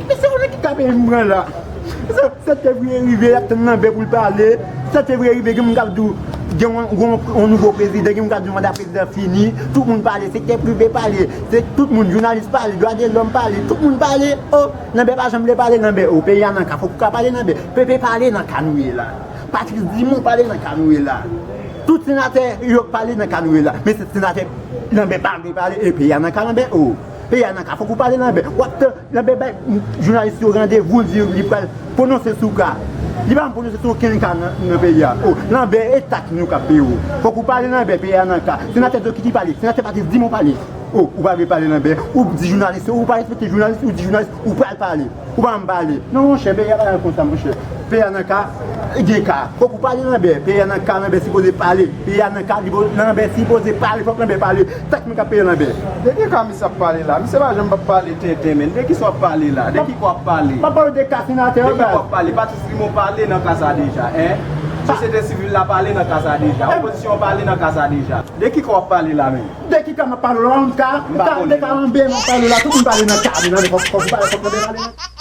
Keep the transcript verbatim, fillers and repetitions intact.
Mesye, kote ki ka peyi m pran la? Mesye, sèt fevriye rive, y ap tann Lanbè pou l pale. Sèt fevriye rive, gen moun k ap di w gen yon, yon, yon nouvo prezidan, gen moun k ap di w manda prezidan fini. Tout moun pale, sektè prive pale, se tout moun, jounalis pale, dwa de lòm pale, tout moun pale. O, Lanbè pa janm vle pale, Lanbè. O, peyi a nan ka, fòk ou ka pale, Lanbè. Pepe, pale nan ka nou ye la. Patrice Dumont, pale nan ka nou ye la. Tout senatè yo pale nan ka nou ye la. Men se senatè Lanbè pa vle pale, e peyi a nan ka, Lanbè. O, peyi a nan ka, fòk ou pale, Lanbè. W ap tann Lanbè bay jounalis yo randevou, l di li pral pwononse sou ka. Li pa janm pwononse sou okenn ka nan, nan peyi a. O, Lanbè, e taks nou k ap peye w. Fòk ou pale, Lanbè, peyi a nan ka. Senatè Zokiki pale, senatè Patrice Dumont pale. O, ou pa vle pale, Lanbè. Ou di jounalis yo, ou pa respekte jounalis, ou di jounalis, ou pral pale. Ou pa janm pale. Non, monchè, peyi a pa nan konsa, monchè. Peyi a nan ka, gen ka. Fòk ou pale, Lanbè. Peyi a nan ka, Lanbè sipoze pale. Peyi a nan ka, li po-, Lanbè sipoze pale, fòk Lanbè pale. Taks mwen k ap peye Lanbè. De ki ka misye ap pale la? Misye pa janm p ap pale tenten, men. De ki sa w ap pale la? De ki ka w ap pale? M ap pale de ka senatè yo, baz. De ki ka w ap pale? Patrice Dumont pale nan ka sa deja, en? Sosyete sivil la pale nan ka sa deja. Opozisyon an pale nan ka sa deja. De ki ka w ap pale la, men? De ki ka m ap pale la? Yon ka, de ka Lanbè m ap pale la. Tout moun pale nan ka, men fòk, fòk, fòk Lanbè pale nan ka.